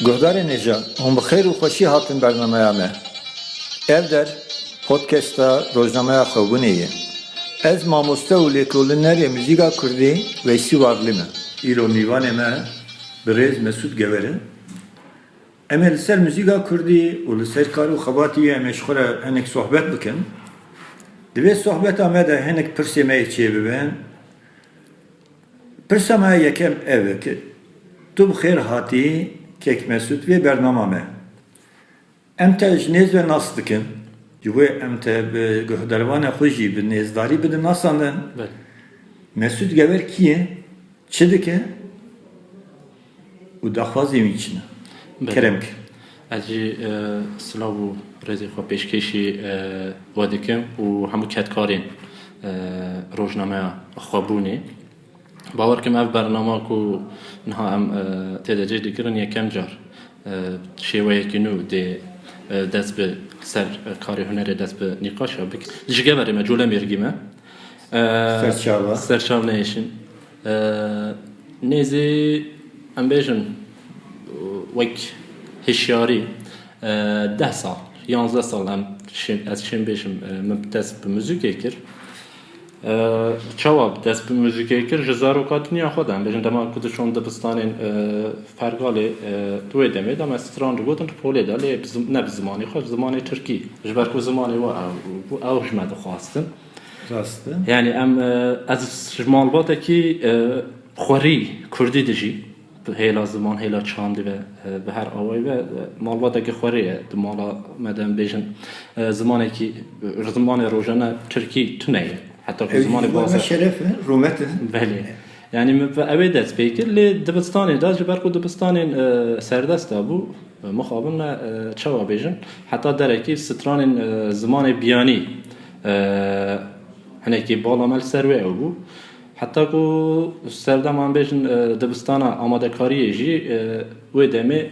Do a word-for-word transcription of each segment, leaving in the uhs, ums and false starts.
Guhdarên hêja, hûn bi xêr û xweşî hatin bernameya me. Ev der, podcasta rojnameya Xwebûnê ye. Ez mamoste û lêkolînerê muzîka kurdî Veysî Warlî me. Îro mîvanê me birêz Mesûd Gever e. Em ê li ser muzîka kurdî û li ser kar û xebatî wî em ê ji xwe re hinek sohbet bikin. Di vê sohbeta me de hinek pirsê me yê çêbibin. Pirsa me yekem ev e ki tu bi xêr hatî kek Mesûd vê bernama me. Em te ji nêz ve nas dikin. Ji bo em te bi guhdarvanê xwe jî bi nêzdarî bidin nasandin. Belê. Mesûd Gever kî ye? Çi dike? Û daxwazên wî çi ne? Belê. Kerem ki. Ez jî, e, silav û rêzê xwe pêşkêşî, e, we dikim û hemû kedkarên, e, rojnameya Xwebûnê. Bawer kim ev bernama ku niha em, e, tê de cih digirin yekem car, e, şêweyekî nû dê, e, dest bi ser, e, karê hunerê dest bi nîqaşa bik. Ji Geverê me, Colemêrgî me. E, Serçava. Serçav neyêşin. E, nêzî em bêjin wek hişyarî, e, deh sal, yanzdeh sal em şê-, ez şêm bêjim, e, min dest bi muzîkê kir. E, çawa dest bi muzîkê kir? Ji zaroka dinya xwe de. Em bêjin dema ku diçûn dibistanên, e, Fergalê, e, di wê demê de me stran digotin di polê de, lê bi zim-, ne bi zimanê xwe, bi zimanê tirkî. Ji ber ku zimanê we ew bû, ew ji me dixwastin. Rast e. Yani em, e, ez ji malbatekî, e, xwerî kurdî dijî. Hêla ziman, hêla çandî ve, e, bi her awayî ve, e, malbatekî xwerî ye. Di mala me de em bêjin, e, zimanekî, e, zimanê rojane tirkî tune ye. Heta ku Ew zimanê ziman me baze. Şeref e, rûmet e. Belê. Yani min ve ew ê dest pê kir, lê dibistanê de, ji ber ku dibistanên, e, serdest de bû, e, mixabin me, e, çawa bêjin, heta derekî stranên, e, zimanê biyanî, e, hinekî bala me li ser wê ew bû. Heta ku serdema em bêjin, e, dibistana amadekariyê jî, e, wê demê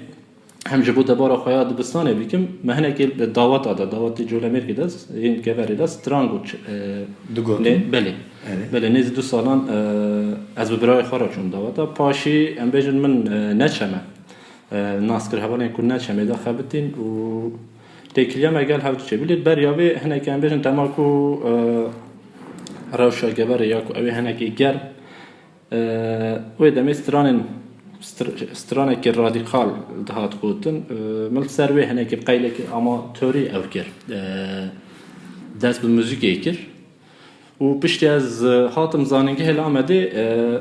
hem ji bo debara xwe ya dibistanê bikim, me hinekî daweta de, dawetê Colemêrgê de, yên Geverê de stran got, e, Digotin. Nê-, belê. Evet. Belê, nêzî du salan, e, ez bi birayê xwe re çûm daweta. Paşî, em bêjin min, e, neçe me. E, nas kir hevalên ku neçe me de xebitîn û têkiliya me gel hev diçe. Bilê beriya vê hinekî em bêjin dema ku, e, rewşa Geverê ya ku ew ê hinekî germ, e, wê demê stranên, str-, stranekî radîkal dihat gotin. E, min li ser wê hinekî qeylekî amatorî ew kir. E, dest bi muzîkê kir. Û piştî ez, e, hatim zanîngehê li Amedê, e,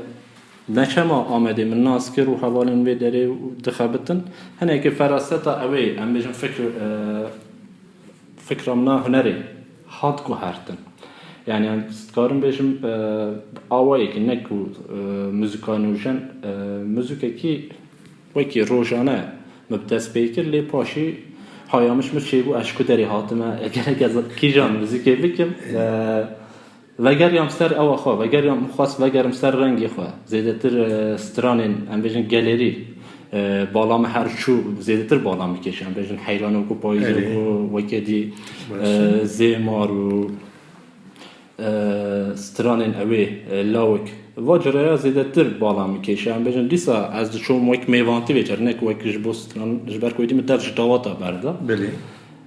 neçema Amedê min nas kir û hevalên vê derê dixebitin. Hinekî feraseta ew ê, em bêjin fikr, e, fikra min a hunerê hat guhertin. Yani em dikarin bêjim, e, awayekî ne ku, e, muzîka nûjen, e, muzîkekî wekî rojane min bi dest pê kir, lê paşî haya min ji min çêbû, ez ji ku derê hatime, gerek ez kîjan muzîkê bikim. E, vegeriyam ser ewa xwe, vegeriyam xwest vegerim ser rengê xwe. Zêdetir, e, stranên, em bêjin gelerî, e, bala min her çû, zêdetir bala min kêşe, em bêjin heyran û ku payîz û Erê. ku weke dî, Baş e, e. zêmar û e, stranên ewê, e, lawik. Va cireya zêdetir bala min kêşe. Em bêjin, dîsa ez diçûm wek mêvantî vê carê, ne ku wek ji bo stran, ji ber ku êdî min dev ji daweta berda. Belê.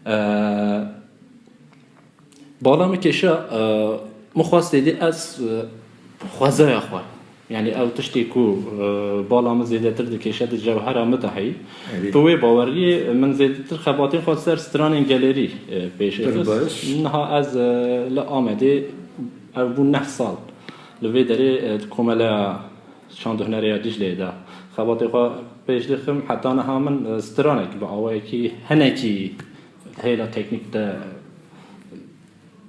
E, bala min kêşe, e, min xwest êdî ez, e, xwezaya xwe. Yani ew tiştê ku, e, bala min zêdetir dikêşe di cewhera min de heyî. Evet. Bi wê baweriyê min zêdetir xebatên xwe ser stranên gelerî, e, pêş Pir xist. baş. Niha ez, e, li Amedê, ev bû neh sal. Li vê derê, e, di Komeleya Çand û Hunerê ya Dîcleyê de xebatê xwe pêş dixim. Heta niha min, e, stranek bi awayekî hinekî hêla teknîk de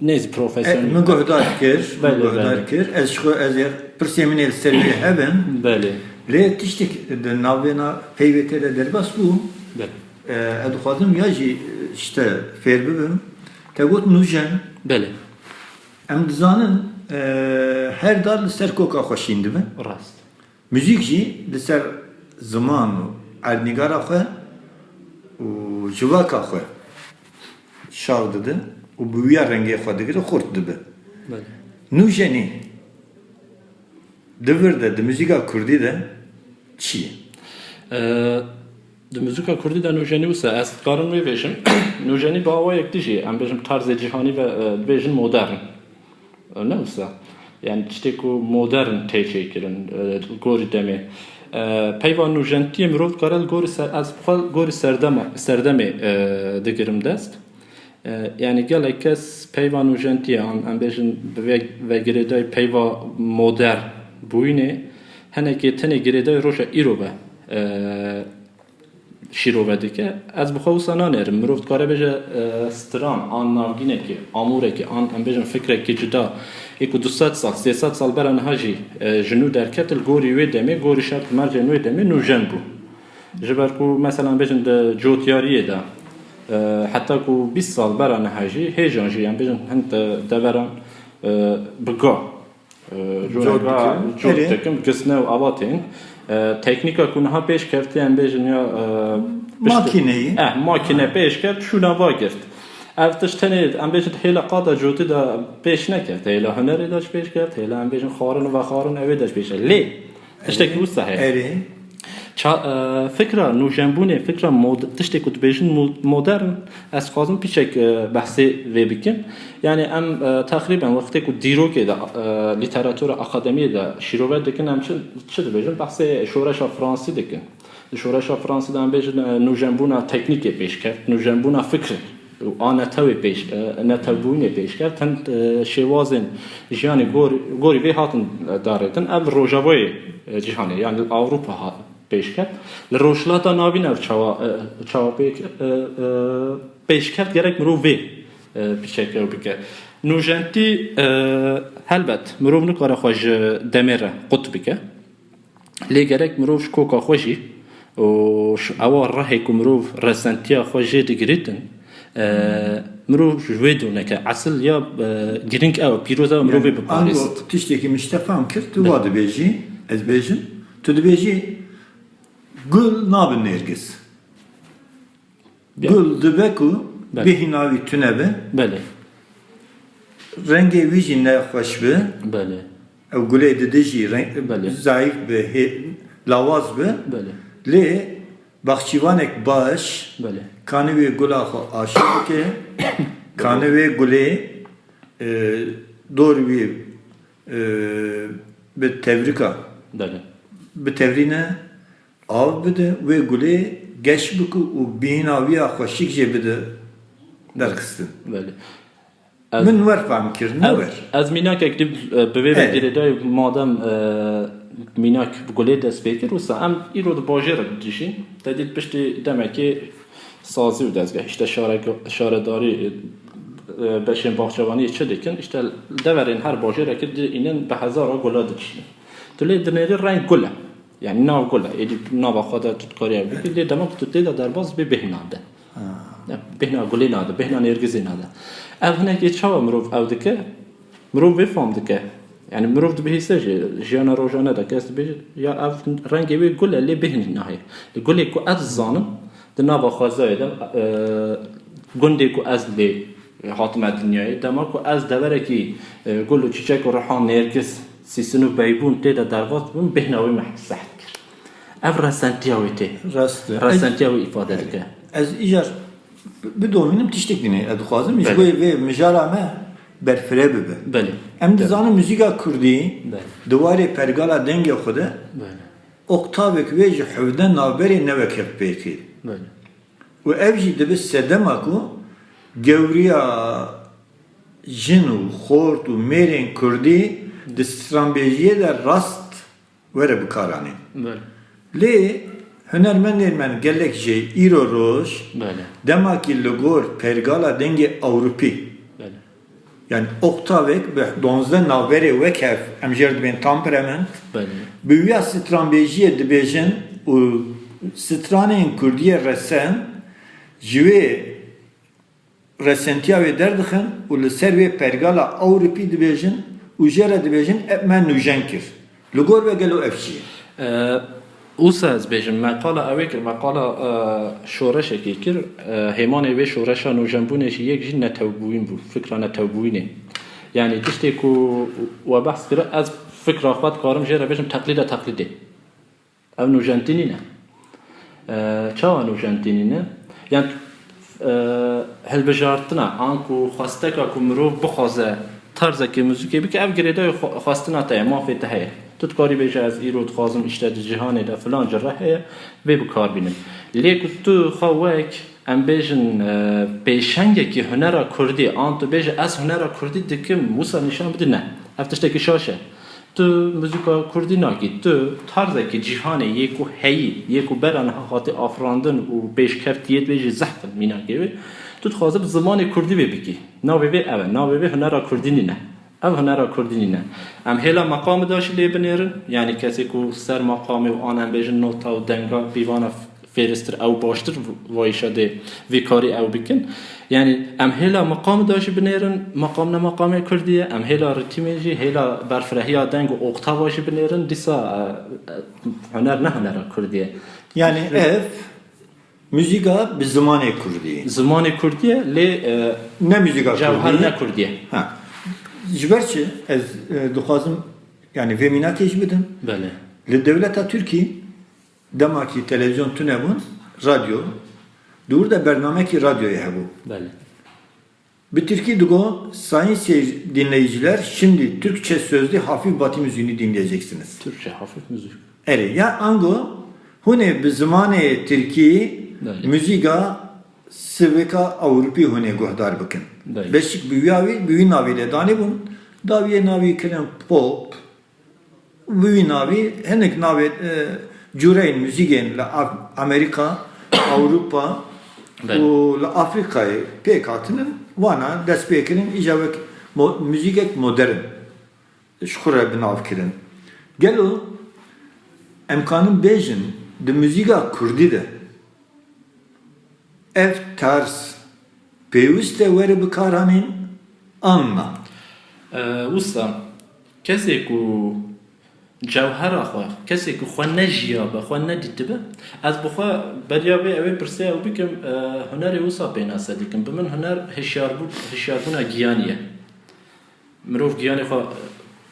nêzî E, profesyonel. Min guhdar kir, min Belê, guhdar belê. kir. Ez ji xwe, ez ê pirsê min ê li ser wê hebin. Belê. Lê tiştek di navbêna peyvê te de derbas bû. Belê. E, ez dixwazim ya jî ji te fêr bibim. Te got nûjen. Belê. Em dizanin, e, her dar li ser koka xwe şîn dibe. Rast. Muzîk jî li ser ziman û erdnîgara xwe û civaka xwe şav dide û bi wîya rengê xwe digire, xurt dibe. Belê. Nûjenî di vir de, di muzîka kurdî de çi ye? Ee, Di muzîka kurdî de nûjenî wisa ez dikarim wê bêjim. Nûjenî bi awayek dijî, em bêjin tarzê cîhanî ve, e, dibêjin modern. E, ne wisa. Yani tiştê ku modern tê çêkirin, e, gorî demê. E, peyva nûjentiyê mirov dikare li gorî ser, ez bi xwe gorî serdema, serdemê, e, digirim dest. E, yani gelek kes peyva nûjentiyê an, em bêjin bi vê ve girêdayî peyva modern bûyînê, henekê tenê girêdayî roja îro ve, e, şîrove dike. Ez bi xwe wisa nanêrim. Mirov dikare bêje, e, stran, an navgînekê, amûrekê, an em bêjin fikrekî cuda, ê ku du sed sal, sê sed sal bera niha jî, e, ji nû derket, li gorî wê demê, gorî şert û mercên wê demê nûjen bû. Ji ber ku, mesela, em bêjin di cotyariyê de, e, heta ku bîst sal bera niha jî, hêjan jî, em bêjin hin de-, deveran, e, bi ga, e, Cot cot ga, dikin. Cot Erê. dikin, gisne û ava tên. E, teknîka ku niha pêş kevtî, em bêjin ya, e, pişt-, Makîneyî. eh, makîne pêş kevt, şûna va girt. Ev tişt tenê, em bêjin, hêla qada cotî de pêş nekevt, hêla hunerê de jî pêş kevt, hêla, em bêjin, xwarin û vexwarin ewê de jî pêş e. Lê, tiştekî Erê. wisa heye. Erê. Ça-, e, fikra nûjenbûnê, fikra mod-, tiştê ku dibêjin mo-, modern, ez dixwazim piçek, e, behsê vê bikim. Yani em, e, teqrîben wextê ku dîrokê de, e, lîteratura akademiyê de şîrove dikin, em çi, çi dibêjin? Behsê şoreşa Fransî dikin. Di şoreşa Fransî de em bêjin, e, nûjenbûna teknîkê pêş kevt, nûjenbûna fikrê û a netewê pêş, e, netewbûyînê pêş kevt. Hin, e, şêwazên jiyanê gor-, gorî vê hatin, e, darêtin. Ev li rojavayê, e, cîhanê, yani li Ewropa ha-, pêş kevt. Li Rojhilata Navîn ev çawa, e, çawa pêk-, e, e, pêş kevt, gerek mirov vê, e, piçek ew bike. Nûjentî, e, helbet, mirov nikare xwe ji demê re qut bike. Lê gerek mirov ji koka xwe jî û ji ewa rehê ku mirov resentiya xwe jê digirîtin, e, mirov ji wê dûr neke. Esil ya, e, girîng ew, pîroz ew, mirovê Yani, biparêzit. ango tiştekî min ji te fehm kir, tu Be- wa dibêjî, ez bêjim, tu dibêjî, gul nabe nêrgiz. Ya. Gul dibe ku Belê. bêhna wî tune be, Belê. rengê wî jî nexweş be, Belê. ew gulê dide jî reng Belê. zayîf be, hê-, lawaz be, Belê. lê baxçîvanek baş Belê. kanî wê gula xwe aşî bike, kanî wê gulê, e, dor wî, e, bi tevrika Belê. bitevrîne, av bide, wê gulê geş bike û bîhna wî ya xweşik jê bide derxistin. Belê. Ez, Min wer fehm kir, ne ez, wer. ez mînakek dî, e, bi vê ve Evet. girêdayî, madem, e, mînak bi gulê dest pê kir, wisa em îro di bajêrek dijîn, te dît piştî demekê sazî û dezgeh, işte şare-, şaredarî, e, beşên baxçevaniyê çi dikin, işte deverên her bajêrekê diînin bi hezara gula diçînin. Tu lê dinêrî reng gul e. Yani nav gul e. Êdî nava xwe de tu dikarî ev bikî, lê dema ku tu tê de derbas bê bêhna de. Ha. Ya, bêhna gulê nade, bêhna nêrgizê nade. Ev hinekê çawa mirov ew dike? Mirov vê fam dike. Yani mirov dibihîse jî, jiyana rojane de kes dibêje, ya ev rengê wê gul e, lê bêhnî nahê. Lê gulê ku ez zanim, di nava xwezayê de, e, gundê ku ez lê hatime dinyayê, dema ku ez deverekî, e, gul û çîçek û rihan nêrgiz, sîsin û beybûn tê de derbas bûn, bêhna wê me seht kir. Ev resentiya wê tê. Rast e. Resentiya wê îfade dike. Ez îcar bi-, bidomînim tiştek dînê. Ez dixwazim ji Belê. wê vê mijara me berfireh bibe. Belê. Em Belê. dizanin muzîka kurdî Belê. di warê pergala dengê xwe de Belê. oktavek wê ji hevde navberê ne wek hev pê tê. Belê. Û ev jî dibe sedema ku gewriya jin û xort û mêrên kurdî di stranbêjiyê de rast were bikaranîn. Belê. Lê hunermendên me gelek jê îro roj Belê. dema kî li gor pergala dengê Ewropî, Belê. yani oktavek bi donzdeh navberê wek hev, em jê re dibên temperament, Belê. bi wiya stranbêjiyê dibêjin û stranên kurdiyê resen ji wê resentiya wê derdixin û li ser wê pergala Ewropî dibêjin û jê re dibêjin, ev me nûjen kir. Li gor we gelo ev çi ye? E, wisa ez bêjim, me qala ewê kir, me qala, e, şoreşekê kir, e, hêmanê wê şoreşa nûjenbûnê jî yek jî netewbûyîn bû, fikra netewbûyînê. Yani tiştê ku we behs kir, ez fikra xwe dikarim jê re bêjim teqlîda teqlîdê. Ev nûjentî nîne. E, çawa nûjentî nîne? Yan, e, hilbijartina, an ku xwesteka ku mirov bixwaze tarzekê muzîkê bike, ev girêdayê xwe-, xwestina te ye, mafê te heye. Tu dikarî bêje, ez îro dixwazim îşte di cîhanê de filan cire heye, vê bi kar bînim. Lê ku tu xwe wek, em bêjin, e, pêşengekî hunera kurdî, an tu bêje, ez hunera kurdî dikim, wisa nîşan bidî, ne. Ev tiştekî şaş e. Tu muzîka kurdî nakî, tu tarzekî cîhanê yê ku heyî, yê ku bera niha hatî afirandin û pêşkevtiyê wê jî zehf in mînakê wê, tu dixwaze bi zimanê kurdî vê bikî. Navê vê ev e, navê vê hunera kurdî nîne. Ev hunera kurdî nîne. Em hêla meqamê de jî lê binêrin, yanî kesê ku ser meqamê û an em bêjin nota û denga pîvana fêrîstir ew baştir vayîşa dê vî karî ew bikin. Yanî em hêla meqam de jî binêrin, meqam ne meqamê kurdî ye, em hêla ritmê jî, hêla berfirehiya deng û oktava jî binêrin, dîsa, e, e, huner ne hunera kurdî ye. Yani ev muzîka bi zimanê kurdî. Zimanê kurdî ye, lê, e, ne muzîka cewher kurdî ne kurdî ye. Ha. Ji ber çi? Ez, e, dixwazim, yani vê mînakê jî bidim. Belê. Li dewleta Tirkî Dema ki televizyon tune bûn, radyo, di wir de bernamekî radyoyê hebû. Belê. Bi tirkî digo, sayın seyir-, dinleyiciler, şimdi Türkçe sözlü hafif batı müziğini dinleyeceksiniz. Türkçe hafif müzik. Erê, ya ango, hûn ê bi zimanê tirkî Belê. Muzîka sivika Ewropî hûn ê guhdar bikin. Belê. Beşik bi wî avî, bi wî navî lê danî bûn, dawiyê navî kirin pop, Bi wî navî hinek navê, e, cureyên muzîkên li Af-, Amerîka, Ewropa Belê. Û li Afrîkayê pêk hatinin, wana dest pê kirin, îja wek mo-, muzîkek modern ji xwe re bi nav kirin. Gelo em kanin bêjin di muzîka kurdî de ev tarz pêwist e were bikaranîn an na? E, wisa, kesê ku cewhera xwe, kesê ku xwe nejiyabe, xwe nedîtibe, ez bi xwe beriya vê ew ê pirsê ew bikim, e, hunerê wisa pênase dikim. Bi min huner hişyarbû-, hişyarbûna giyanî ye. Mirov giyanê xwe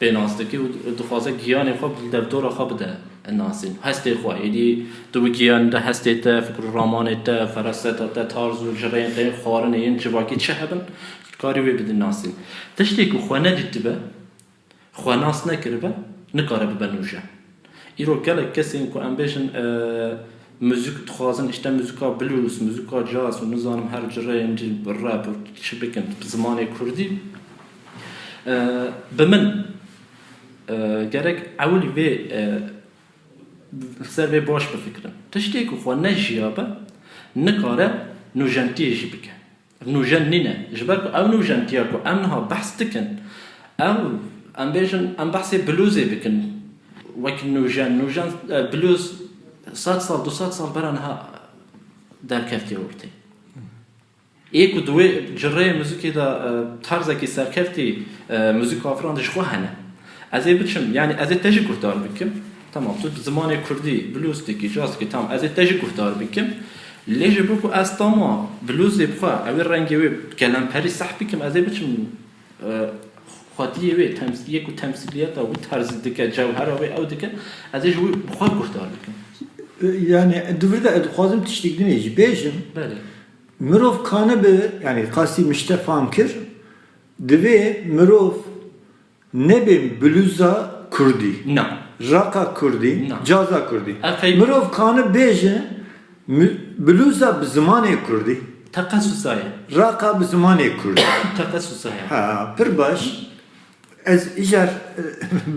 pênas dike û dixwaze giyanê xwe bi derdora xwe bide nasîn. Hestê xwe, êdî di wî giyan de hestê te, fikr û ramanê te, feraseta te, tarz û cireyên te yên xwarinê yên civakî çi hebin, dikarî wê bidî nasîn. Tiştê ku xwe nedîtibe, xwe nas nekiribe, nikare bibe nûjen. Îro gelek kesên ku em bêjin, e, muzîk dixwazin, işte muzîka blues, muzîka jazz û nizanim her cireyên cî rap û çi bikin, bi zimanê kurdî. E, bi min, e, gerek ewilî vê, e, ser vê baş bifikirin. Tiştê ku xwe nejiyabe, nikare nûjentiyê jî bike. Nûjen nîne. Ji ber ku ew nûjentiya ku em niha behs dikin, ew, em bêjin, em behsê bluesê bikin. Wek nûjen, nûjen, e, blues sed sal, du sed sal bera niha derkeftiye ortê. Ê ku di wê cireyê muzîkê de, e, tarzekî serkeftî, e, muzîka afirandin ji xwe hene. Ez ê biçim, yanî ez ê te jî guhdar bikim. Tamam, tu bi zimanê kurdî, blues dikî, jazz dikî, tamam, ez ê te jî guhdar bikim. Lê ji bo ku ez tama bluesê bi xwe, ew ê rengê wê kelemperî seh bikim, ez ê biçim, e, xwediyê wê, tems-, yê ku temsîliyeta wî terzî dike, cewhera wê ew dike, ez ê ji wî bi xwe guhdar bikim. Yani, di vir de ez dixwazim tiştek dinê jî bêjim. Belê. Mirov kanibe, yani, qasî mişte fam kir, divê mirov nebê bluza kurdî. Na. Raka kurdî, Na. Caza kurdî. Ev pey- Mirov kani bêje mu-, bluza bi zimanê kurdî. Teqesusa ye. Raka bi zimanê kurdî. Teqesusa ye. Ha, pir baş. Ez îcar, e,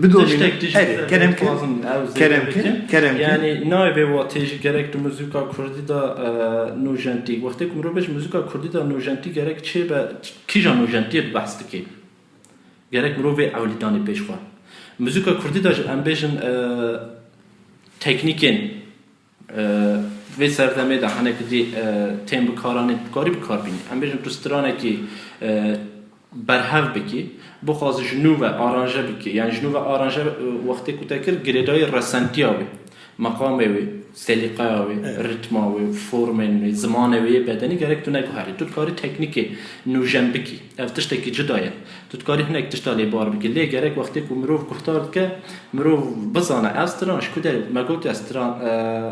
bidomînim. Tiştek dijî Erê, ser kerem kin. Dixwazim ew zêde Kerem kin, bikim. Kerem kin. Yani nayê vê watê jî gerek di muzîka kurdî de, e, nûjentî. Wextê ku mirov bêje muzîka kurdî de nûjentî gerek çê be, kîja nûjentiyê tu behs dikê? Gerek mirov vê ewlî danê pêş xwe. Muzîka kurdî de jî em bêjin, e, teknîkên, e, vê serdemê de hinek dî, e, tên bikaranîn, dikarî bikar bînî. Em bêjin tu stranekî, e, berhev bikî, bixwazî ji nû ve aranje bikî. Yani ji nû ve aranje, e, wextê ku te kir, girêdayî resentiya wê. Meqamê wê, selîqeya wê, Evet. ritma wê, formên wê, zimanê wê yê bedenî gerek tu neguherî. Tu dikarî teknîkê nûjen bikî. Ev tiştekî cuda ye. Tu dikarî hinek tişta lê bar bikî. Lê gerek wextê ku mirov guhdar dike, mirov bizane ev stran ji ku derê. Me gotiye stran, e,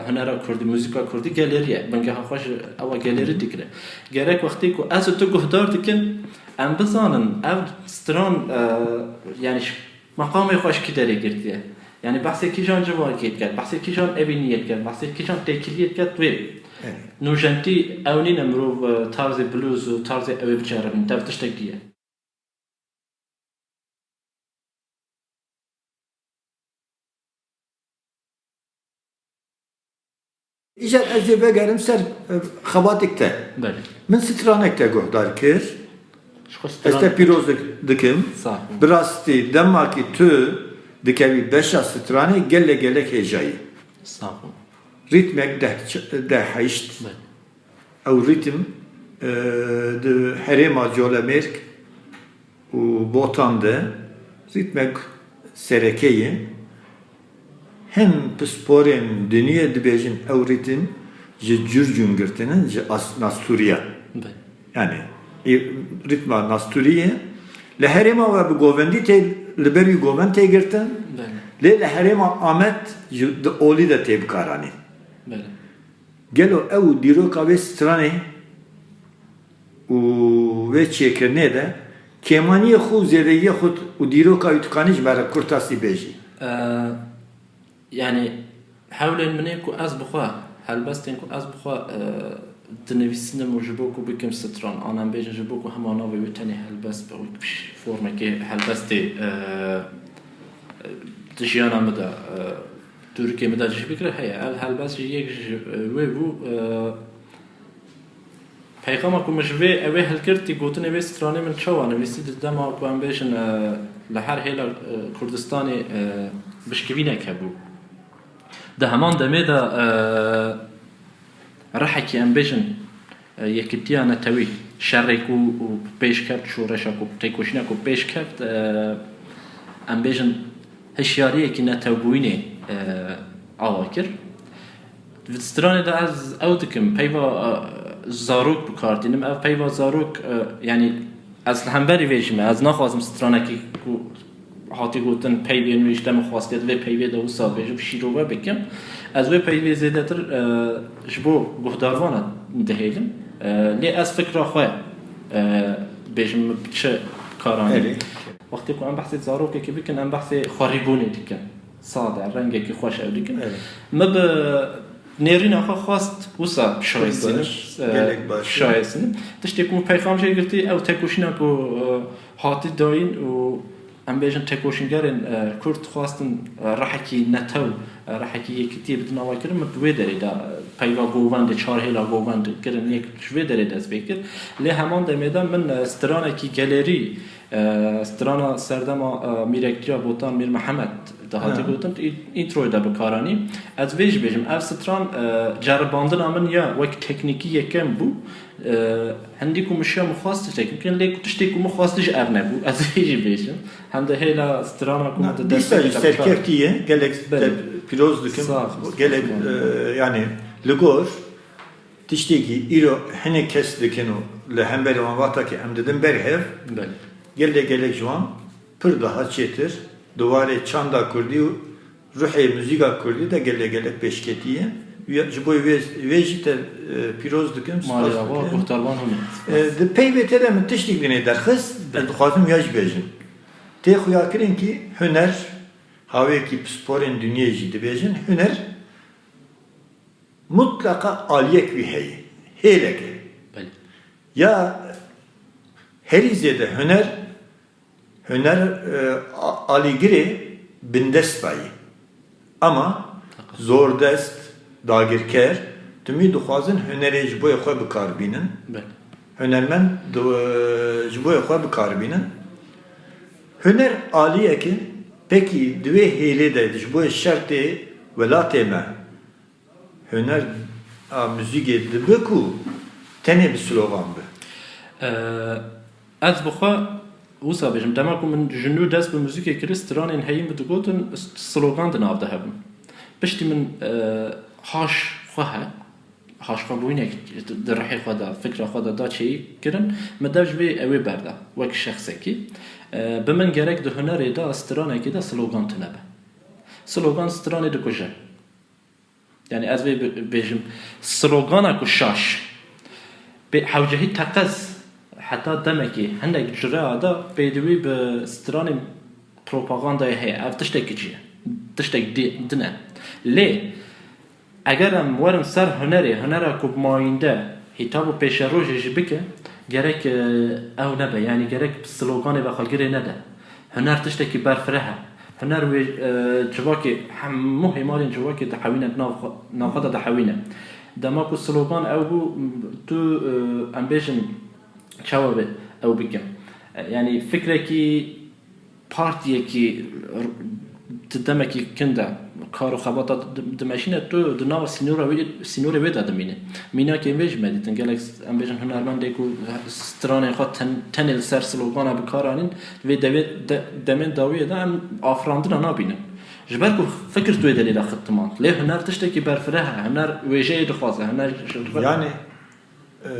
hunera kurdî, muzîka kurdî gelerî ye. Bingeha xwe ji ewa gelerî digire. Gerek wextê ku ez û tu guhdar dikin, em bizanin ev stran, e, yanî ji meqamê xwe ji kî derê girtiye. Yanî behsê kîjan civakê diket, behsê kîjan evîniyê diket, behsê kîjan têkiliyê diket wê. Evet. Nûjentî ew nîne mirov, e, tarzê blues û tarzê ew ê biceribin, tev tiştek dî ye. Îcar ez ê vegerim ser, e, xebatêk te. Belê. Min stranek te guhdar kir. Ji xwe Ez te stran- pîroz dik-, dikim. Sağ ol. Bi rastî dema ki tu dikevî beşa stranê gelek gelek hêja yî. Sağ ol. Rîtmek deh ç-, deh heşt. Belê. Ew rîtim, e, di herêma Colemêrg û Botan de rîtmek sereke ye. Hin pisporên diniyê dibêjin ew rîtim ji Curcûn girtin in, ji As-, Nastûriya. Belê. Yani, e, rîtma Nastûriyê li herêma we bi govendî tê, li ber wî govend tê girtin. Belê. Lê li herêma Amed ji, di olî de tê bikaranîn. Belê. Gelo ew dîroka wê stranê û wê çêkirinê de kêmaniyê xwe û zêdeyiyê xwe û dîroka wî tu kanî ji me re kurtasî bêjî? Ee, yanî hewlên min ê ku ez bi xwe, helbestên ku ez bi xwe, ee, dinivîsinim û ji bo ku bikim stran, an em bêjin ji bo ku hema navê wê tenê helbest be, wek formekê helbestê, ee, di jiyana min de, ee, dûrikê min de cih bigire heye. Ev helbest jî yek ji, ee, wê bû, ee, Peyxama ku min ji vê, ew ê hilgirtî gotinê vê stranê min çawa nivîsî, di dema ku em bêjin, e, li her hêla, e, Kurdistanê, e, bişkivînek hebû. Di heman demê de, e, rihekî em bêjin, e, yekitiya netewî, şerê ku, ku pêş ket, şoreşa ku, têkoşîna ku pêş ket, e, em bêjin, hişyariyekî netewbûyînê, e, ava kir. Di stranê de ez ew dikim, peyva, e, zarok bi kar tînim. Ev peyva zarok, e, yanî ez li hemberî vê jî me. Ez naxwazim stranekî ku hatî gotin peyvên wê ji te min xwastiye, di vê peyvê de wisa bêjim, şîrove bikim. Ez wê peyvê zêdetir, e, ji bo guhdarvana dihêlim. E, lê ez fikra xwe, e, bêjim min bi çi karanî. Erê. Wextê ku em behsê zarokekî bikin, em behsê xwerîbûnê dikin. Sade, rengekî xweş ew dikin. Evet. Me bi nêrîna xwe xwest wisa şayî sînim, Baş, e, gelek baş. şayî sînim. Tiştê ku min peyxam jê girtî, ew tekoşîna ku, e, hatî dayîn û em bêjin tekoşîngerên, e, Kurd xwestin, e, rehekî netew, e, rehekî yekitiyê bidin ava kirin, min bi wê derê de, e, peyva govendê, çar hêla govend kirin, yek ji vê derê dest pê kir. Lê heman demê de min, e, stranekî gelerî, E, strana serdema, e, mîrektiya Botan Mîr Mihemed de hatî Ha. gotin, î-, întroyê de bikaranî. Ez vê jî bêjim, ev stran, e, ceribandina min ya wek teknîkî yekem bû. E, hindî ku min şiya min xwest tiştekî bikin, lê ku tiştê ku min xwest ji ev nebû, ez vê jî bêjim. Hem de hêla strana ku Na, min di dîsa destê jî de bikar- serkeftî ye, gelek Belê. te pîroz dikim, Sağ ol. gelek, Sağ ol. e, yani li gor Tiştekî îro hinek kes dikin û li hemberî wan vata ki em didin ber hev, Belê. gelek gelek ji wan pir daha çêtir di warê çanda kurdî û ruhê muzîka kurdî de gelek gelek pêşketî ye. Ya, ji bo wê, wê jî te, e, pîroz dikim, spas Malê ava dikim. Guhdarvan hûn e. E, di peyvê te de min tiştek dinê derxist, ez Belê. dixwazim ya jî bêjim. Tê xuyakirin ki huner, hawêkî pisporên dinyê jî dibêjin, huner mutleqa aliyek wî heye. Hêlek e. Belê. Ya herî zêde huner, huner, e, a-, alîgirê bindesta ye. Ama Tabii. zordest, dagirker, timî dixwazin hunerê ji bo xwe bi kar bînin. Belê. Hunermend di-, ji bo xwe bi kar bînin. Huner aliyek e, pekî di wê hêlê de ji bo şertê welatê me, Huner a muzîkê dibe ku tenê bi slogan be. Ee, ez bi xwe wisa bêjim, dema ku min ji nû dest bi muzîkê kir, stranên heyî min digotin, s-, slogan di nav de hebûn. Piştî min e, haş xwe he, haşxwebûyînek di rihê xwe de, fikra xwe de da çêkirin, min dev ji vê ewê berda, wek şexsekî. E, bi min gerek di hunerê de, stranekê de slogan tune be. Slogan stranê dikuje. Yani ez vê bi- bêjim, slogana ku şaş, pê hewcehî teqez heta demekî hindek cure da pêdivî bi stranên propagandayê heye. Ev tiştek cî ye. Tiştek di- din e. Lê eger em werin ser hunerê, hunera ku mayînde hîtab û pêşerojê jî bike, gerek e, ew nebe. Yani gerek sloganê ve xwe girê nede. Huner tiştekî berfireh e. Huner wê e, civakê, hemû hêmarên civakê dihewîne, nav xwe- nav xwe de dihewîne. Dema ku slogan ew bû, tu e, em bêjin çawa be ew bikim. E, yani fikrekî partiyekî r- di demekî kin de kar û xebata di- dimeşîne, tu di nava sînora wê, sînorê wê de dimîne. Mînakên vê jî me dîtin. Gelek em bêjin hunermendê ku stranên xwe ten, tenê li ser slogana bi kar anîn, vê devê, de, demên dawiyê de em afirandina nabînin. Ji ber ku fikir tu wê delê de xittimand. Lê huner tiştekî berfireh e. Huner wêjeyê dixwaze. Huner ji- Yani e,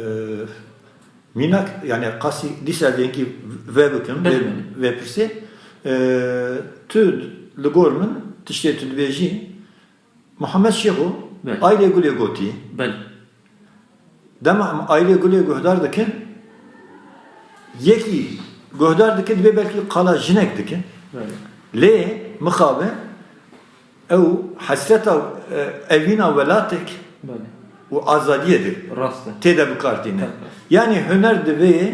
mînak yani qasî dîsa vêngî ve bikim, ve, Belê. ve pirsê. E, tu li gor min tiştê tu dibêjî Muhammed Şêxo Belê. Aylê Gulê gotî. Belê. Dema em Aylê Gulê guhdar dikin, yekî guhdar dike dibê belkî qala jinek dike. Belê. Lê mixabe ew hesreta e, evîna welatek Belê. û azadiyê de Rast e. tê de bi kar tîne. Tabii. Yani huner divê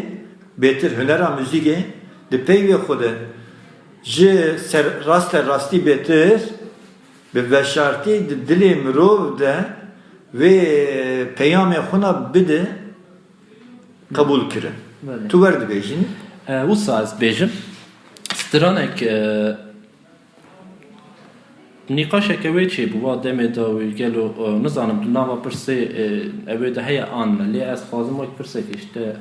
bêtir, hunera muzîkê di peyvê xwe de ji ser raste rastî bêtir bi veşartî di dilê mirov de vê peyamê xwe na bide qebûl kirin. Belê. Tu wer dibêjî. E, wisa ez bêjim, stranek e, nîqaşeke wê çêbû, va demê dawî gelo, e, nizanim di nava pirsê e, ewê de heye an ne, lê ez xwazim wek pirsekî işte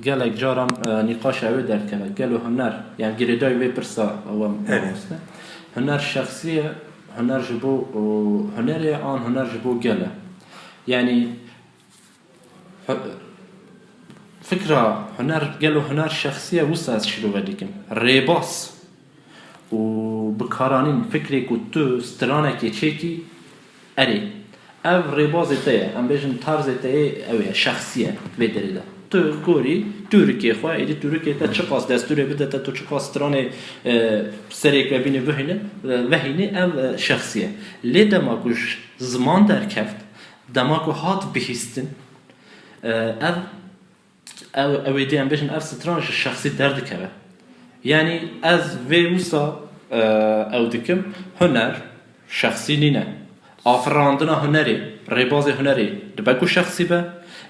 gelek caran e, nîqaşa wê derkeve. Gelo huner, yani girêdayî vê pirsa ew e Evet. mamoste. Huner şexsî ye, huner ji bo e, hunerê an huner ji bo gel e. Yani Hu- fikra huner, gelo huner şexsî ye, wisa ez şîrove dikim. Rêbaz û bikaranîn fikrê ku tu stranekê çêkî, erê. Ev rêbazê te ye, em bêjin tarzê te yê, ew ye, şexsî ye vê derê de. Tu gorî tûrikê xwe, êdî tûrikê te çiqas destûrê bide te, tu çiqas stranê e, serê we bînî bihîne, e, vehînî, ev e, şexsî ye. Lê dema ku ji ziman derkeft, dema ku hat bihîstin, e, ev, ew, ew ê dî em bêjin, ev stran ji şexsî derdikeve. Yanî ez vê wisa, e, ew dikim, huner şexsî nîne. Afirandina hunerê, rêbazê hunerê dibe ku şexsî be,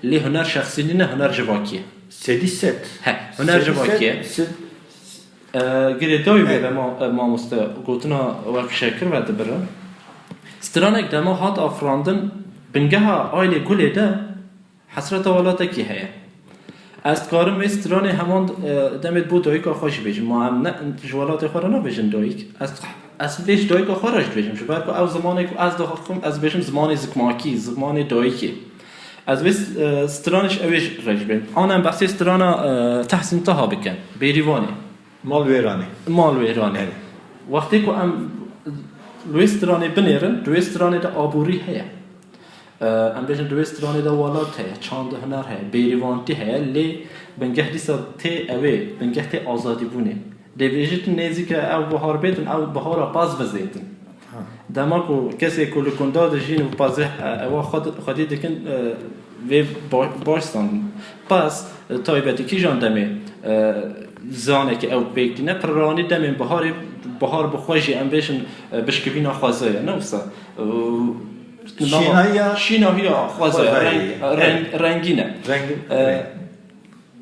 lê huner şexsî nîne, huner civakî ye. Sedî sed. He, huner civakî ye. Sed- E, girêdayî wê be ma- e, mamoste, gotina we pişekir ve dibirim. Stranek dema hat afirandin, bingeha Aylê Gulê de hesreta welatekî heye. Ez dikarim vê stranê heman e, demê bo dayika xwe jî bêjim. Ma em ne, ji welatê xwe re nabêjin dayik. Ez, ez vê ji dayika xwe re jî dibêjim. Ji ber ku ew zimanê ku ez dixwim, ez bêjim zimanê zikmakî, zimanê dayikê. Ez vê e, stranê ji ewê re jî bêjim. An em behsê strana e, Tehsîn Taha bikin. Bêrîvanê. Malwêranê. Malwêranê. Evet. Wextê ku em li wê stranê binêrin, di wê stranê de aborî heye. Ee, Em bêjin di wê stranê de welat heye, çand û huner heye, bêrîvantî heye, lê bingeh dîsa tê ewê, bingeh tê azadîbûnê. Dê bêjî tu nêzîke ew bihar bêtin, ew bihara pez vizêtin. Dema ku kesê ku li gunda dijîn û pezê ewa xwed- xwedî dikin, e, vê ba- baş zan. Pez, e, taybetî kîjan demê, e, zanekî ew pêk tîne, pirranî demên biharê, bihar bi xwe jî em bêjin, e, bişkivîna xwezaya, ne wisa. E, Şînahiya şînahiya xwezaya, xwezayê. reng, reng, rengîn e. Rengîn. E,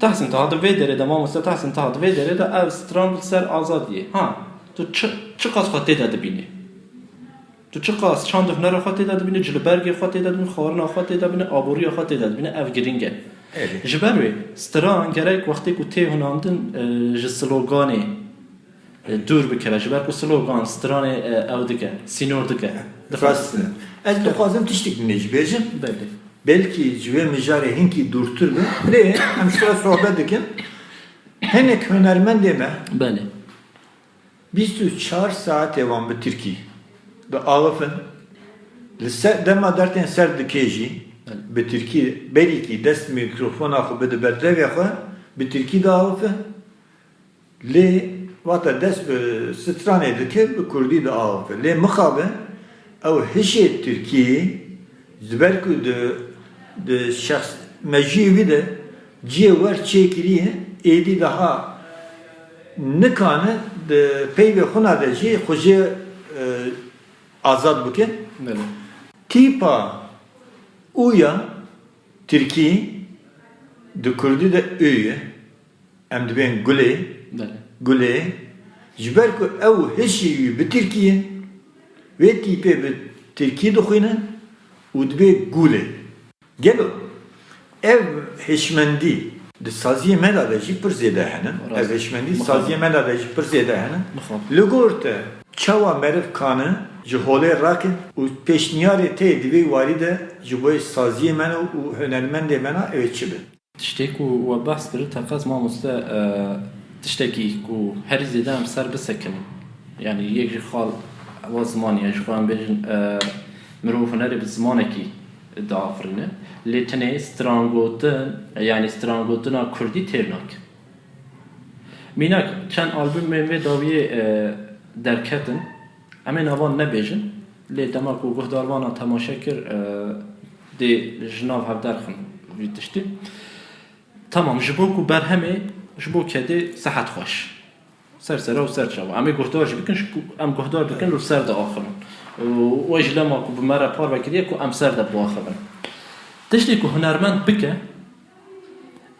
Tehsîn Taha di vê derê de, mamoste Tehsîn Taha di vê derê de ev stran li ser azadiyê. Ha, tu çi, çiqas xwe tê de dibînî? Tu çiqas çand û hunera xwe tê de dibînî, cilbergê xwe tê de dibînî, xwarina xwe tê de dibînî, aboriya xwe tê de dibînî, ev girîng e. Erê. Ji ber wê, stran gerek wextê ku tê hunandin e, ji sloganê e, dûr bikeve. Ji ber ku slogan stranê e, ew dike, sînor dike. Rast e. Ez dixwazim tiştek din jî bêjim. Belê. Belkî ji vê mijarê hinkî dûrtir be. Lê em ji xwe sohbet dikin. Hinek hunermendê me Belê. bîst û çar saetê wan bi tirkî diavifin. Li ser, dema dertên ser dikê jî Belê. bi tirkî, berîkî dest mikrofona xwe bide ber devê xwe, bi tirkî diavifin. Lê wata dest bi stranê dike, bi kurdî diaxife. Lê mixabin ew hişê tirkî, ji ber ku di, di şexs mejiyê wî de cihê wer çêkiriye, êdî daha nikane di peyvê xwe na de jî xwe jê, e, azad bike. Belê. Tîpa û ya tirkî di kurdî de û ye. Em dibên gulê, Belê. gulê, ji ber ku ew hişê wî bi tirkî ye, wê tîpê bi tirkî dixwîne û dibê gulê. Gelo ev hişmendî di saziyê me de jî pir zêde hene. Rast. Ev hişmendî Mixabin. saziyê me de jî pir zêde hene. Mixabin. Li gor te çawa meriv kane ji holê rakin û pêşniyarê te yê di vê warî de ji bo saziyê me ne û hunermendê me ne ew ê çi be? Tiştê ku we behs kir, teqez mamoste, e, tiştekî ku herî zêde em ser bisekinin. Yanî yek jî xal ewa zimanî ye, ji xwe em bêjin, e, mirov hunerê bi zimanekî diafirîne. Lê tenê strangotin, yanî strangotina kurdî têr nake. Mînak, çend albûmên vê dawiyê, e, derketin. Em ê navan nebêjin, lê dema ku guhdar vana temaşe kir, e, dê ji nav hev derxin vî tiştî. Tamam, ji bo ku berhemê, ji bo kedê sehet xweş. Ser sera û ser çava. Em ê guhdar jî bikin, ji ku em guhdar dikin û ser diaxivin. Û we jî lema ku bi me re parve kiriye ku em ser de biaxivin. Tiştê ku hunermend bike,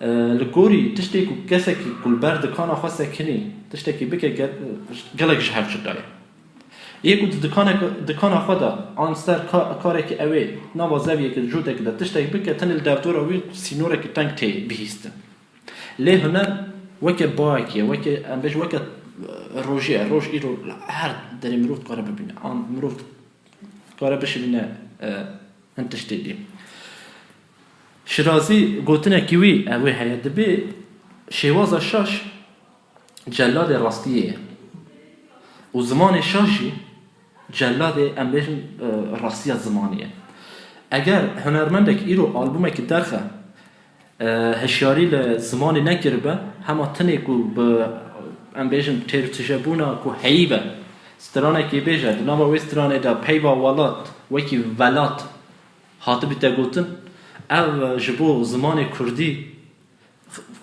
e, li gorî tiştê ku kesekî ku li ber dikana xwe sekinî, tiştekî bike, gel-, gelek ji hev cuda ye. Yê ku di dikanek-, dikana xwe de an ser ka-, karekî ew ê nava zeviyekê, cûdekê de tiştek bike, tenê li derdora wî sînorekî teng tê bihîstin. Lê huner weke bayekî ye, weke, em bêjin, weke, e, rojê ye. Roj îro her derê mirov dikare bibîne. An mirov dikare bişibîne, e, hin tiştê dî. Şirazî gotinekî wî, e, wê heye, dibê şêwaza şaş celadê rastiyê ye. Û zimanê şaş jî celadê, em bêjin, e, rastiya zimanê ye. Eger hunermendek îro albûmekî derxe, e, hişyarî li zimanê nekiribe, hema tenê ku bi, em bêjin, têrtijebûna ku heyî be, stranekê bêje, di nava wê stranê de peyva welat, wekî velat hatibîte gotin, ev ji bo zimanê kurdî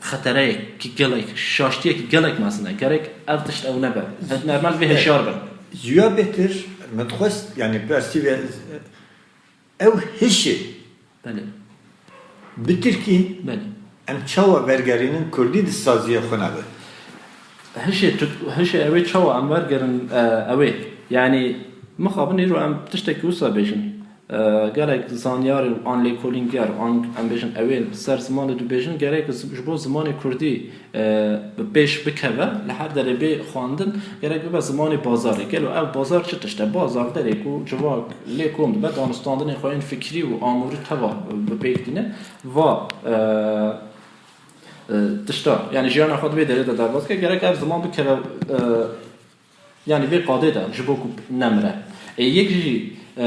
xetereyekî gelek, şaştiyekî gelek mezin e. Gerek ev tişt ew nebe. Hunermend vê hişyar bin. Ji ya bêhtir min dixwest, yanî persîvê ew hişê Belê. bi tirkî Belê. em çawa vergerînin kurdî di saziyê xwe nebe? Hişê tu-, hişê ew ê çawa em vergerin, e, ew ê. Yanî mixabin îro em tiştekî wisa bêjin. E, gelek zanyar an lêkolîngyar, an em bêjin ew ê li ser zimanê dibêjin, gerek z-, ji bo zimanê kurdî, e, bi pêş bikeve, li her derê bê xwendin, gerek bibe zimanê bazarê. Gelo ev bazar çi tişt e? Bazar derê ku civak lê kom dibe, danûstandinên xwe yên fikrî û amûrî teva bi pêk tîne. Va, e, e, tişta, yanî jiyana xwe di vê derê de derbas ke, gerek ev ziman bikeve, e, Yanî vê qadê de ji bo ku nemire. Ê yek jî, e,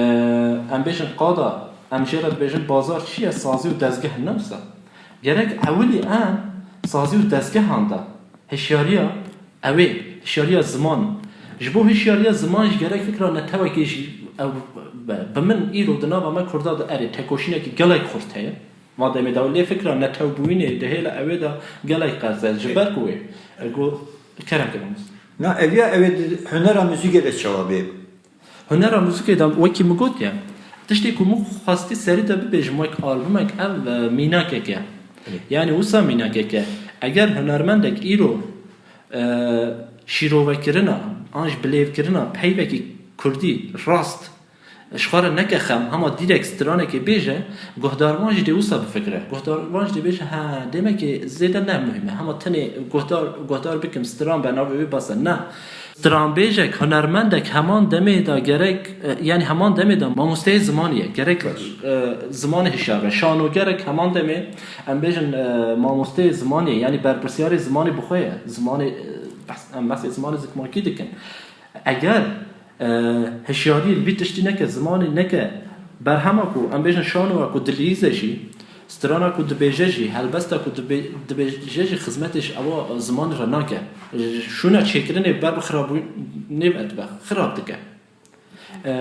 em bêjin qada, em jê re dibêjin bazar çi ye, sazî û dezgeh ne wisa. Gerek ewilî em sazî û dezgehan de hişyariya ewê, hişyariya ziman. Ji bo hişyariya ziman jî gerek fikra netewekê jî ew be. Bi min îro di nava me kurda de erê tekoşînekî gelek xurt heye. Ma demê de lê fikra netewbûyînê di hêla ewê de gelek qerz e. Ji ber ku wê, e, got, kerem ke mamoste. Na, eviya ewê di hunera muzîkê de çawa bê? Hunera muzîkê de wekî min got ya, tiştê ku min xwestî serî de bibêjim wek albumek ev, e, mînakek e. Evet. Yanî wisa mînakek e. Eger hunermendek îro, e, şîrovekirina an jî bilêvkirina peyvekî kurdî rast Ji xwe re neke xem, hema dîrek stranekê bêje, guhdarvan jî dê wisa bifikire. Guhdarvan jî dê bêje, he, demekê zêde ne muhîm e. Hema tenê guhdar, guhdar bikim, stran be navê wê bes e. Ne. Stranbêjek, hunermendek heman demê de gerek, e, yanî heman demê de mamosteyê zimanî ye. Gerek, Baş. e, zimanê hişyar be. Şanogerek heman demê, em bêjin, e, mamosteyê zimanî ye. Yanî berpirsyarê zimanê bi xwe ye. Zimanê, e, behs, em behsê zimanê zikmakî dikin. Eger, e, hişyarî li vî tiştî neke, zimanî neke, berhema ku em bêjin şanoya ku dilîze jî, strana ku dibêje jî, helbesta ku dibe-, dibêje jî xizmetê ji ewa zimanî re nake. Şûna çêkirinê ber bi xirabûnê ve dibe, xirab dike. E,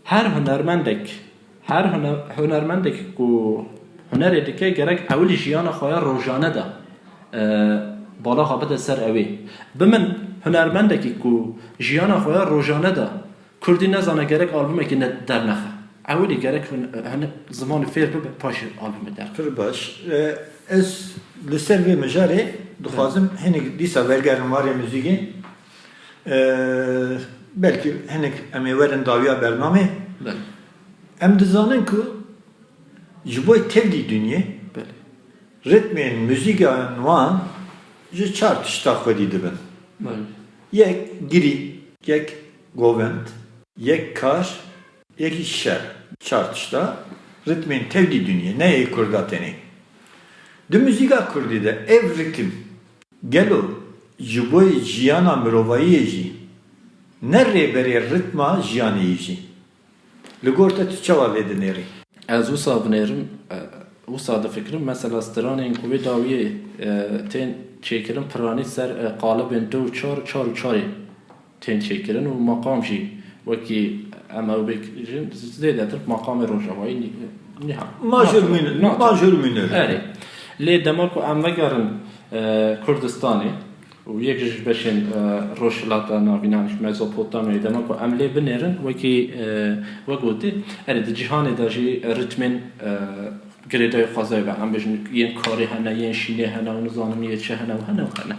her hunermendek, her hune-, hunermendek ku hunerê dike gerek ewilî jiyana xwe ya rojane de, e, bala xwe bide ser ewê. Bi min hunermendekî ku jiyana xwe ya rojane de kurdî nezane gerek albumekî ne, dernexe. Ewilî gerek hun-, hun-, zimanî fêr bibe paşê albumê derxe. Pir baş. E, ez li ser vê mijarê dixwazim hinek dîsa wergerim warê muzîkê. Ee, belkî hinek em ê werin dawiya bernamê. Belê. Em dizanin ku ji bo tevlî dinyê Belê. ritmên muzîkan wan ji çar tişta xwedî dibin. Belê. Yek girî, yek govend, yek kar, yekî şer. Çar tişta ritmên tevlî dinyê, ne yê kurda tenê. Di muzîka kurdî de ev ritim Gelo ji bo jiyana mirovayiyê jî ne rêberê ritma jiyanê yî jî? Li gor te tu çawa lê dinêrî? Ez wisa binêrim, e, wisa difikirim, mesela stranên ku wê dawiyê, e, tên çêkirin piranî ser, e, qalibên du û çar, çar û çarê tên çêkirin û meqam jî wekî em ew bêjin zêdetir meqamê rojavayî nî-, niha. Major Natir-, minor, natir-, major minor. Erê. Lê dema ku em vegerin, e, Kurdistanê û yek ji beşên, e, Rojhilata Navîn, yanî ji Mezopotamyayê, dema ku em lê binêrin, wekî, e, we gotî, erê di cîhanê de jî ritmên, e, girêdayî xwezayî ve, em bêjin yên karê hene, yên şînê hene û nizanim yê çi hene û hene û hene.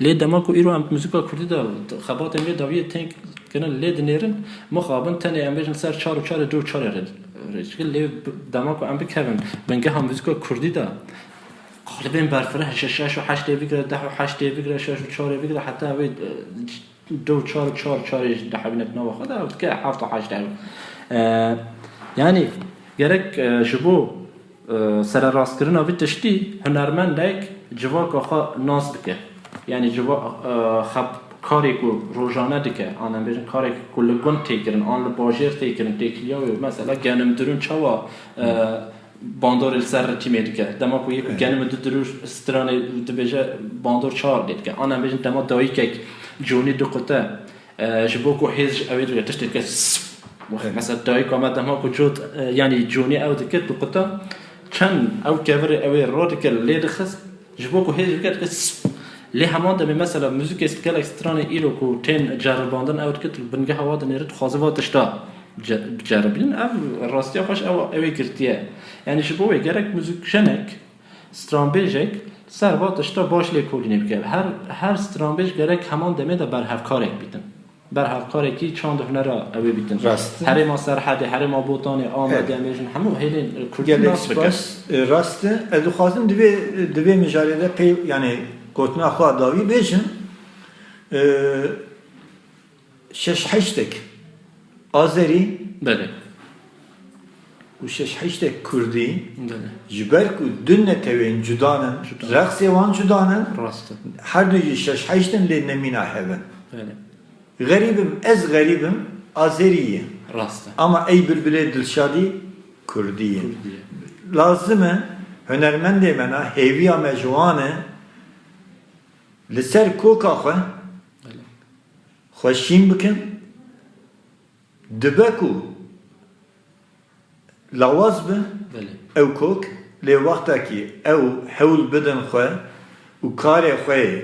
Lê dema ku îro em muzîka kurdî de xebatên vê dawiyê tên kirin lê dinêrin, mixabin tenê em bêjin ser çar û çarê du û çarê re, re çêkir. Lê b-, dema ku em bikevin bingeha muzîka kurdî de, qalibên berfireh, şeş, şeş û heştê bigire, deh û heştê bigire, şeş û çarê bigire, heta wê, e, du û çar û çar, çarê ji dehebîne di nava xwe de, ew dike heft û heşt ew. E, yanî gerek, e, ji bo, e, sererastkirina vî tiştî hunermendek civaka xwe nas bike. Yanî civa-, e, xeb-, karê ku rojane dike, an em bêjin karek ku li gund tê kirin, an li bajêr tê kirin, têkiliya wê, mesela genim dirûn çawa, e, bandorê li ser ritîmê dike. Dema ku yek Evet. genim du dirû stranê dibêje bandor çawa lê dike. An em bêjin dema dayikek conî diqute, e, ji bo ku hêz ji ewê dike, tiştê dike, sp. Evet. Mesela dayika me dema ku cot, e, yanî conî ew dike diqute, çend ew kevirê ew ê radikal lê dixist, ji bo ku hêz bike dike, sp. Lê heman demê mesela muzîkê gelek stranê îro ku tên ceribandin ew dike, tu bingeha wa dinêrit, dixwaze va tişta ce-, biceribînin, ev rastiya xweş ew, ew ê girtiye. Yanî ji bo wê gerek muzîkjenek, stranbêjek ser va tişta baş lêkolînê bike. Her, her stranbêj gerek heman demê de berhevkarek bîtin. Berhevkarekî çand û hunera ew ê bîtin. Rast e. Herêma Serhedê, Herêma Botanê, Amedê, Evet. em bêjin hemû hêlên, e, kurdî Gelek nas bike. spas. E, rast e. Ez dixwazim di vê, di vê mijarê de pey, yanî gotina xwe dawî bêjim. E, şeş heştek Azerî Belê. û şeş heştek Kurdî Belê. ji ber ku du netewên cuda ne, Cuda. rexsê wan cuda ne, Rast e. her du jî şeş heşt in lê nemîna hev in. Belê. Xerîb im, ez xerîb im, Azerî ye. Rast e. Ama ey bilbilê Dilşadî Kurdî ye. Kurdî ye. Lazim e hunermendê me na hêviya me ji wan e li ser koka xwe Belê. xwe şîn bikin. Dibe ku lawaz be Belê. ew kok, lê wextekî ew hewl bidin xwe û karê xwe yê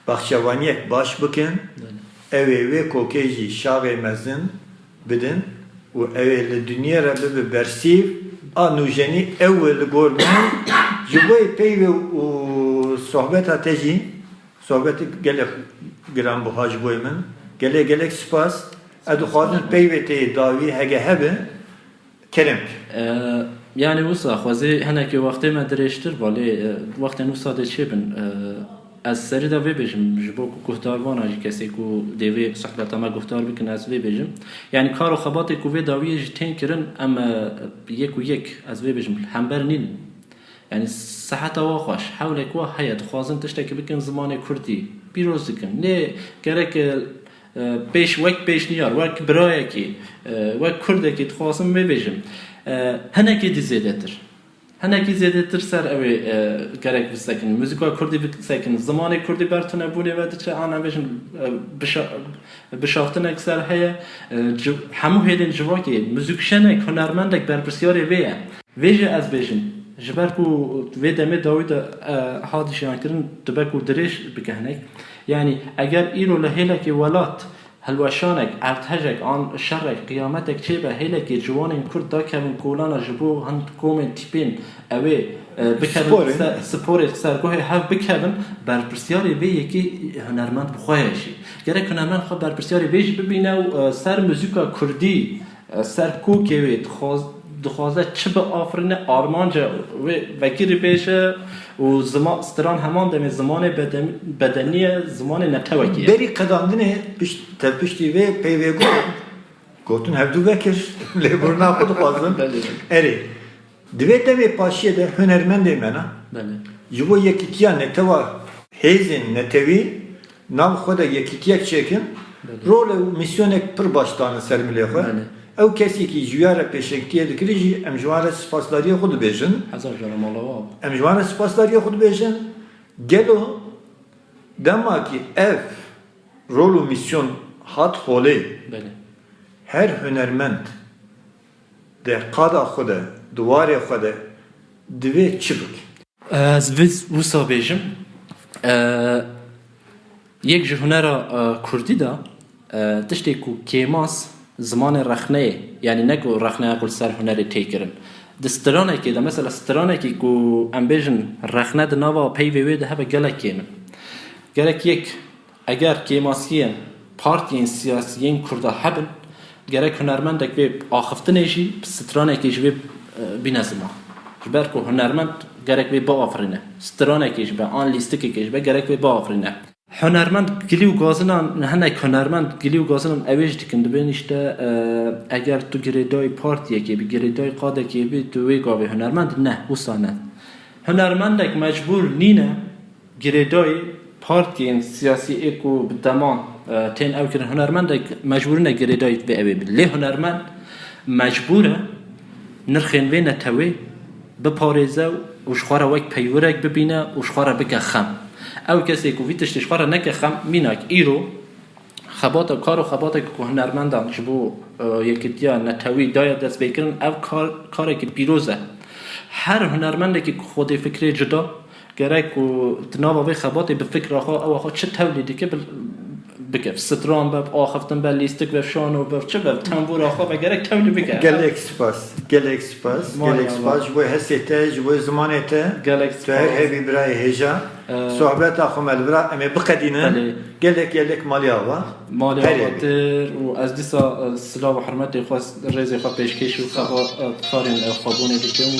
baxçevaniyek baş bikin, Belê. ew ê wê kokê jî şaxê mezin bidin û ew ê li dinyê re bibe bersîv a nûjenî ew e li gor min. Ji bo yê peyvê û sohbeta te jî, sohbetek gelek giranbuha ji bo yê min. Gelek gelek spas. Ez dixwazim peyvê tê dawî hege hebe, kerem. E, yani wisa xwezê henekê wextê me dirêjtir ba lê, e, wextên wisa dê çêbin. E, ez serî de vê bêjim, ji bo ku guhdarvana jî kesê ku dê vê sohbeta me guhdar bikin, ez vê bêjim. Yani kar û xebatê ku vê dawiyê jî tên kirin, em, e, yek û yek, ez vê bêjim, hember nîn. Yani seheta wa xweş, hewlek wa heye, dixwazin tiştekî bikin zimanê kurdî, pîroz dikin. Lê gerek, e, e, pêş, wek pêşniyar, wek birayekî, e, wek kurdekî dixwazim vê bêjim. E, hinekî dî zêdetir. Hinekî zêdetir ser ew ê, e, gerek bisekin. Muzîka kurdî bisekin. Zimanê kurdî ber tunebûnê ve diçe, an em bêjin, e, bişa-, bişaftinek ser heye. E, ci-, hemû hêlên civakê, muzîkşenek, hunermendek berpirsyarê vê ye. Vê jî ez bêjim, ji ber ku vê demê dawî de, e, hat jiyankirin, dibe ku dirêj bike hinek. Yanî eger îro li hêlekê welat hilweşanek, erdhejek an şerek, qiyametek çêbe, hêlekê ciwanên kurd dakevin kolana ji bo hin komên tîpên ew ê, e, bikevin Sporê. ser, sporê sergohê hev bikevin, berpirsyarê vê yekê hunermend bi xwe ye jî. Gerek hunermend xwe berpirsyarê vê jî bibîne û, e, ser muzîka kurdî, e, ser kokê wê dixwaz-, dixwaze çi biafirîne, armanca wê vekirî bêje û zima-, stran heman demê zimanê beden-, bedenî ye, zimanê netewekî ye. Berî qedandinê pişt-, te piştî vê peyvê got, gotin hevdû vekir, lêborina xwe dixwazin. Belê. Erê, di vê demê paşiyê de hunermendê me ne? Belê. Ji bo yekîtiya netewa hêzên netewî nav xwe de yekîtiyek çêkin, Belê. rol û misyonek pir baş dane ser milê xwe. Belê. Ew kesî ki ji ya re pêşengtiyê dikiri jî em ji wan re spasdariyê xwe dibêjin. Hezar cara mala wa. Em ji wan re spasdariyê xwe dibêjin. Gelo dema ki ev rol û misyon hat holê, Belê. her hunermend di qada xwe de, di warê xwe de divê çi bike? Ez vê wisa bêjim, e, yek ji hunera, e, kurdî de, e, tiştê ku kêmas zimanê rexneyê, yanî ne ku rexneya ku li ser hunerê tê kirin. Di stranekê de, mesela stranekî ku em bêjin rexne di nava peyvê wê de hebe gelek kêm in. Gerek yek Eger kêmasiyên partiyên siyasî yên Kurda hebin, gerek hunermendek vê axiftinê jî bi stranekê ji vê, e, bîne ziman. Ji ber ku hunermend gerek vê biafirîne. Stranekê jî be, an lîstikekê jî be, gerek vê biafirîne. Hunermend gilî û gazinan, hinek hunermend gilî û gazinan ew ê jî dikin, dibên îşte, e, eger tu girêdayî partiyekê bî, girêdayî qadekê bî, tu wê gavê hunermend ne, wisa ne. Hunermendek mecbûr nîne, girêdayî partiyên siyasî ê ku bi deman, e, tên ew kirin, hunermendek mecbûr ne girêdayî vê ew ê bin. Lê hunermend mecbûr e nirxên vê netewê biparêze û ji xwe re wek peywirek bibîne û ji xwe re bike xem. Ew kesê ku vî tiştê ji xwe re neke xem, mînak îro xebata, kar û xebateke ku hunermendan ji bo, e, yekîtiya netewî daye destpêkirin, ev kar, karekî pîroz e. Her hunermendekî ku xwedî fikrê cuda, gerek ku di nava vê xebatê bi fikra xwe, ewa xwe çi tevlî dike, bi-, bike. Stran be, axiftin be, lîstik be, şano be, çi be, tembûra xwe be, gerek tevlî bike. Gelek spas, gelek spas, Maya gelek spas ji bo hestê te, ji bo zimanê te. Gelek Tu her spas. hebî birayê hêja. Ee, Sohbeta xwe me li vira em ê biqedînin. Belê. Gelek gelek malî ava. Malê Her ava yekê. tir û ez dîsa, e, silav û hurmetê xwe, rêzê xwe pêşkêş û xeba-, e, karên, e, xwebûnê dikim.